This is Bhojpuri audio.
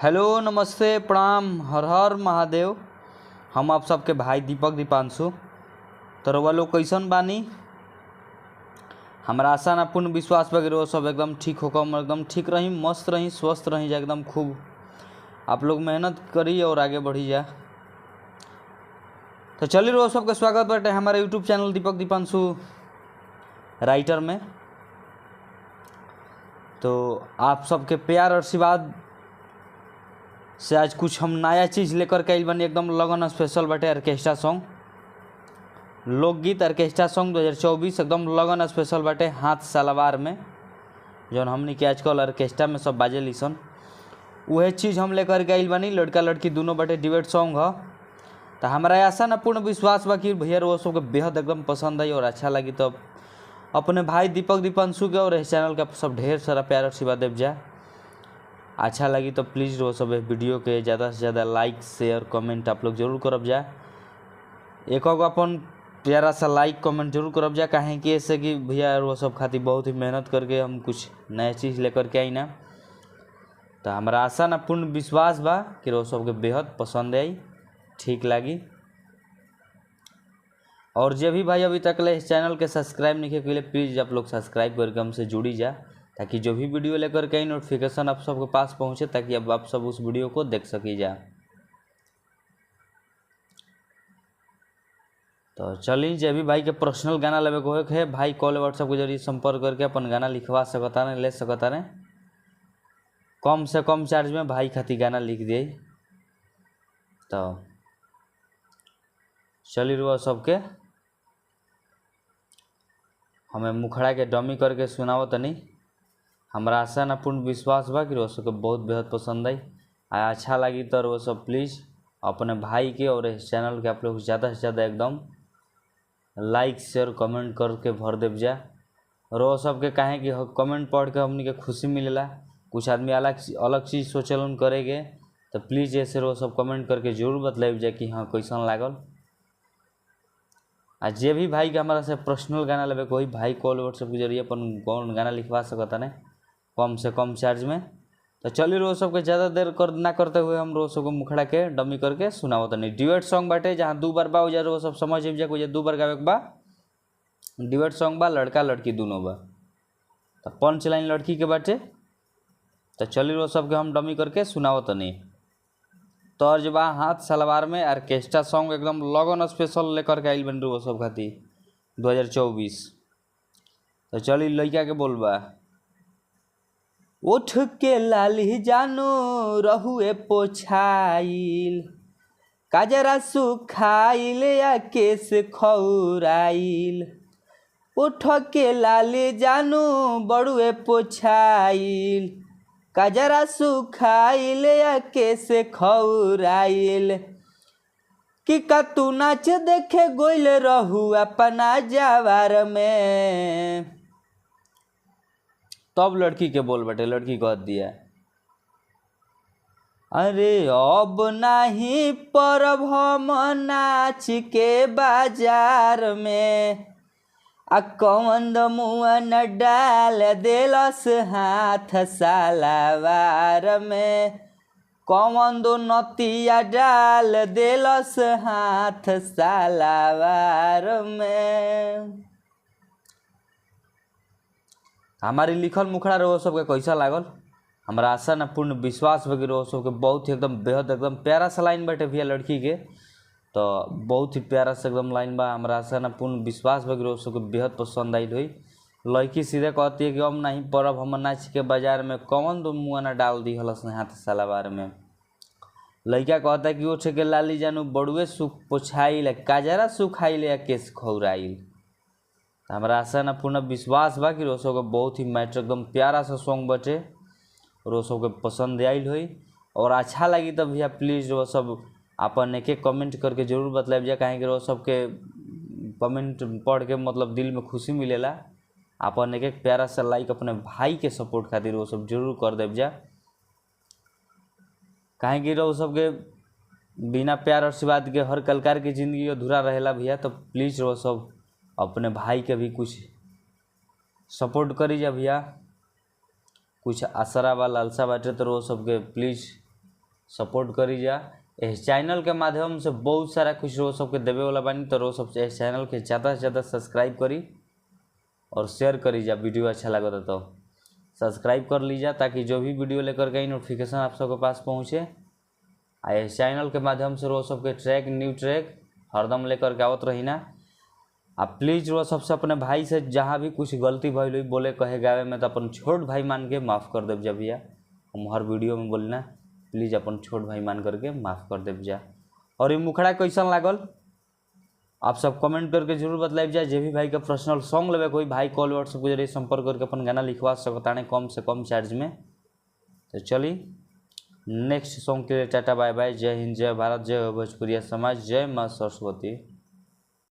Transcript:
हेलो नमस्ते प्रणाम हर हर महादेव। हम आप सबके भाई दीपक दीपांशु। तो रउआ लोग कैसन बानी? हमरा आशा ना पूर्ण विश्वास बा कि रउआ सब एकदम ठीक होकर एकदम ठीक रही, मस्त रही, स्वस्थ रही जा, एकदम खूब आप लोग मेहनत करी और आगे बढ़ी जा। तो चलिए रउआ सबके स्वागत बाटे हमारे YouTube channel Deepak Deepanshu writer में। तो आप सबके प्यार और आशीर्वाद से आज कुछ हम नया चीज़ लेकर के आइल बानी, एकदम लगन स्पेशल बाटे ऑर्केस्ट्रा सॉन्ग, लोकगीत ऑर्केस्ट्रा सॉन्ग 2024 एकदम लगन स्पेशल बाटे हाथ सलवार में, जौन हमनी के आजकल ऑर्केस्ट्रा में सब बाजे लीसन, उहे चीज़ हम लेकर के आइल बानी। लड़का लड़की दोनों बाटे डिबेट सॉन्ग ह। तो हमारा आशा ना पूर्ण विश्वास बा कि भैया वो सबके बेहद एकदम पसंद आई और अच्छा लगी। तो अपने भाई दीपक दीपांशु के और इस चैनल के सब ढेर सारा प्यार आशीर्वाद देव जा। अच्छा लगी तो प्लीज़ वो सब वीडियो के ज़्यादा से ज़्यादा लाइक शेयर कमेंट आप लोग जरूर करब जा। एक अपन प्यारा सा लाइक कमेंट जरूर करब जा, काहे कि ऐसे कि भैया वो सब खातिर बहुत ही मेहनत करके हम कुछ नया चीज़ लेकर के आई ना। तो हमारा आशा ना पूर्ण विश्वास बा कि वो सबके बेहद पसंद आई, ठीक लगी। और जो भी भाई अभी तक ले इस चैनल के सब्सक्राइब नहीं किए प्लीज़ आप लोग सब्सक्राइब करके हमसे जुड़ी जा, ताकि जो भी वीडियो लेकर के आई नोटिफिकेशन आप सबके पास पहुंचे, ताकि अब आप सब उस वीडियो को देख सकी जा। तो चलिए जो भी भाई के पर्सनल गाना लेवे को है भाई कॉल व्हाट्सएप के जरिए संपर्क करके अपन गाना लिखवा सकता ने, ले सकता ने। कम से कम चार्ज में भाई खातिर गाना लिख दिए। तो चलिए रुआ सबके हमें मुखड़ा के डमी करके सुनाओ तनी। हमारा आशा ना पूर्ण विश्वास बा कि सबके बहुत बेहद पसंद आई आ अच्छा लगी। तो वो सब प्लीज़ अपने भाई के और इस चैनल के आप लोग ज़्यादा से ज़्यादा एकदम लाइक शेयर कमेंट करके भर देव जा। और वो सबके काहे कि कमेंट पढ़ के हमनी के खुशी मिलेला। कुछ आदमी अलग अलग चीज़ सोचलन करेंगे, तो प्लीज़ ऐसे वो सब कमेंट करके जरूर बतलाइब जा कि हाँ कैसन लागल। आ जे भी भाई के हमारा से पर्सनल गाना लेवे कोई भाई कॉल व्हाट्सएप के जरिए अपन कौन गाना लिखवा सकता ने कम से कम चार्ज में। तो चलिए रोज सबके ज़्यादा देर कर ना करते हुए हम रोज सबको मुखड़ा के डमी करके सुनावत नहीं। ड्यूएट सॉन्ग बाटे, जहाँ दो बार बा उजा रोज सब समझ जा कोई दो बार गावे के बा। ड्यूएट सॉन्ग बा, लड़का लड़की दोनों बा। तो पंच लाइन लड़की के बाटे। तो चलिए रोज सबके हम डमी करके सुनावत नहीं। तर्ज बा हाथ सलवार में ऑर्केस्ट्रा सॉन्ग एकदम लगन स्पेशल लेकर के आइल बन वो सब खातिर 2024। तो चली लड़का के बोलबा, उठ के लाली जानू रहुए पोछाइल, काजरा सुखाइल या केस खौराइल। उठ के लाली जानू बड़ुए पोछाइल, काजरा सुखाइल या केस खौराइल। कि का तू नाच देखे गोइल रहू अपना जवार में। तब लड़की के बोल बटे, लड़की कह दिया, अरे अब नहीं परब हम नाच के बाजार में, आ कौन मुआ न डाल देलस हाथ सलवार में। कौन दो नतिया डाल देलस हाथ सलवार में। हमारी लिखल मुखड़ा रहो सबके कैसा लागल? हमारा आशा ना पूर्ण विश्वास बा कि रहो सबके बहुत ही एकदम बेहद एकदम प्यारा सा लाइन बाटे भैया लड़की के। तो बहुत ही प्यारा सा एकदम लाइन बा। हमारा आशा ना पूर्ण विश्वास बा कि रहो सबके बेहद पसंद आई हुई। लड़की सीधे कहती है कि हम नहीं परब हम नाच के बाजार में, कौन दो मुआ ना डाल दी हलस हाथ सलवार में। लड़का कहता है कि उठ के लाली जानू बड़ुए सुख पोछाइल, काजरा सुखाइल या केस खौराइल। हमारा आशा ना पूर्ण विश्वास बा कि रोसो के बहुत ही मैटर एकदम प्यारा सा सॉन्ग बचे, रोसो के पसंद आयल हुई और अच्छा लगी। तो भैया प्लीज़ वो सब अपन एक एक कमेंट करके जरूर बतलाइब जा, काहे कि वो सबके कमेंट पढ़ के मतलब दिल में खुशी मिलेला। अपन एक एक प्यारा सा लाइक अपने भाई के सपोर्ट खातिर वो सब जरूर कर देव जा, काहे कि वो सबके बिना प्यार और आशीर्वाद के हर कलाकार की ज़िंदगी अधूरा रहेला भैया। तो प्लीज़ वो सब अपने भाई के भी कुछ सपोर्ट करी जा भैया। कुछ आसरा बा लालसा बाटे तो वो सबके प्लीज़ सपोर्ट करी जा। इस चैनल के माध्यम से बहुत सारा कुछ रोज सबके देवे वाला बानी, तो रोज सबसे इस चैनल के ज़्यादा से ज़्यादा सब्सक्राइब करी और शेयर करी जा। वीडियो अच्छा लगा तो सब्सक्राइब कर लीजिए ताकि जो भी वीडियो लेकर के नोटिफिकेशन आप सबके पास पहुँचे। आ इस चैनल के माध्यम से रोज सबके ट्रैक न्यू ट्रैक हरदम लेकर के आवत रही ना। आ प्लीज़ रोज सबसे अपने भाई से जहाँ भी कुछ गलती भइल हुई बोले कहे गावे में तो अपन छोट भाई मान के माफ़ कर देव जा भैया। हम हर वीडियो में बोलना प्लीज़ अपन छोट भाई मान करके माफ़ कर देव जा। और ये मुखड़ा कैसन लागल आप सब कमेंट करके जरूर बतलाइब जाए। जे भी भाई का पर्सनल सॉन्ग लेवे कोई भाई कॉल व्हाट्सएप के जरिए संपर्क करके अपन गाना लिखवा सकता कम से कम चार्ज में। तो चली नेक्स्ट सॉन्ग के लिए टाटा बाय बाय। जय हिंद, जय भारत, जय भोजपुरिया समाज, जय माँ सरस्वती।